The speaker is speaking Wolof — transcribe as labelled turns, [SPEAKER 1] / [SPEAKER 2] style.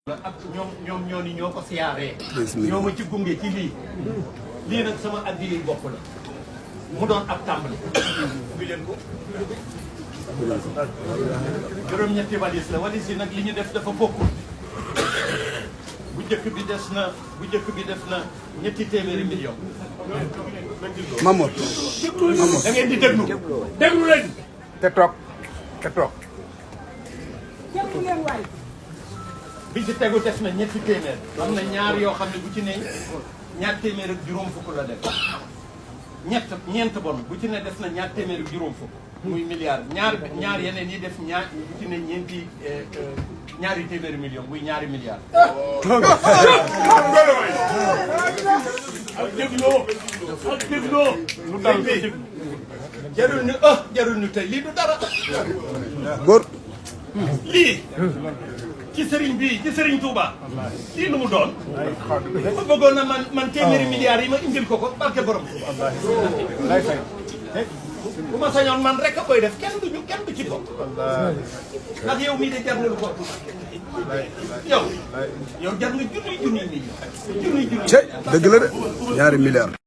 [SPEAKER 1] ak ñoom ñoo ko siyaaree. ñoo ma ci gunge ci lii nag sama addi bopp la mu doon ab tàmbali. bi leen ko juróom-ñetti walis la walis yi nag li ñu def dafa bokkul. bu njëkk bi def na ñetti téeméeri million.
[SPEAKER 2] Mamour
[SPEAKER 1] da ngeen di déglu leen.
[SPEAKER 2] te toog.
[SPEAKER 1] bi ci tegu def na ñetti téeméer. am na ñaar yoo xam ne bu ci ne ñaar téeméer ak juróom fukk la def. ñeent bon bu ci ne def na ñaar téeméer ak juróom fukk. muy milliard ñaar yeneen yi def bu ci ne ñaari téeméeri million muy ñaari milliards. ak dégloo lu dal jarul ñu tey lii du dara.
[SPEAKER 2] góor.
[SPEAKER 1] lii ci sëriñ Touba lii lu mu doon. ma bëggoon na man téeméeri milliards yi ma indil ko barke borom Touba. bu ma sañoon man rek a koy def kenn du ci bokk. ndax yow mii de jar na lu bokk. yow jar nga junni million.
[SPEAKER 2] dëgg la de ñaari milliards.